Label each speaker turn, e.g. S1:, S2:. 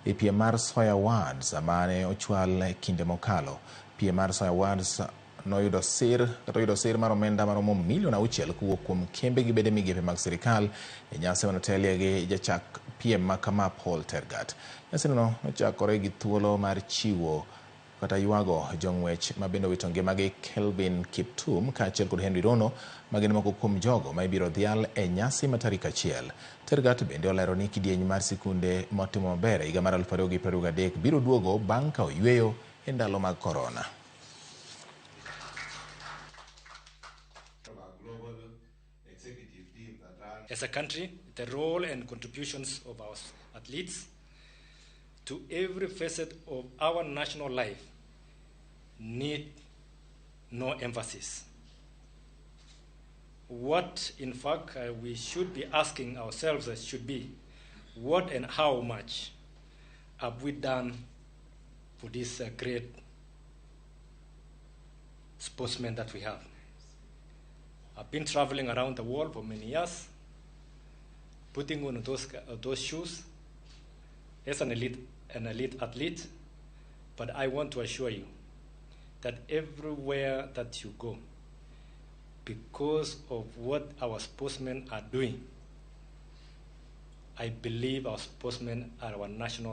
S1: E piem mar Soya Awards mane ochwal kinde mokalo. Piem mar Soya Awards noyudo sir kata oyudo sir mar omenda maromo milion 6 kowuok kuom kembe gi bede migepe mag sirikal e nyasi manotelie gi jachak piem ma kama Paul Tergat. Nyasino nochakore gi thuolo mar chiwo kata ywago jong'wech ma bende owito ngimagi Kelvin Kiptum kaachiel kod Henry Rono ma gin moko kuom jogo ma ibiro dhial e nyasi ma tarik 1. Tergat bende olero ni kidieny mar sikunde motimo maber e higa mar 2023 biro duogo bang' ka oyweyo e ndalo mag korona.
S2: As a country, the role and contributions of our athletes to every facet of our national life need no emphasis. What, in fact, we should be asking ourselves should be, what and how much have we done for this great sportsmen that we have? I've been traveling around the world for many years, putting on those shoes as an elite athlete, but I want to assure you that everywhere that you go, because of what our sportsmen are doing, I believe our sportsmen are our national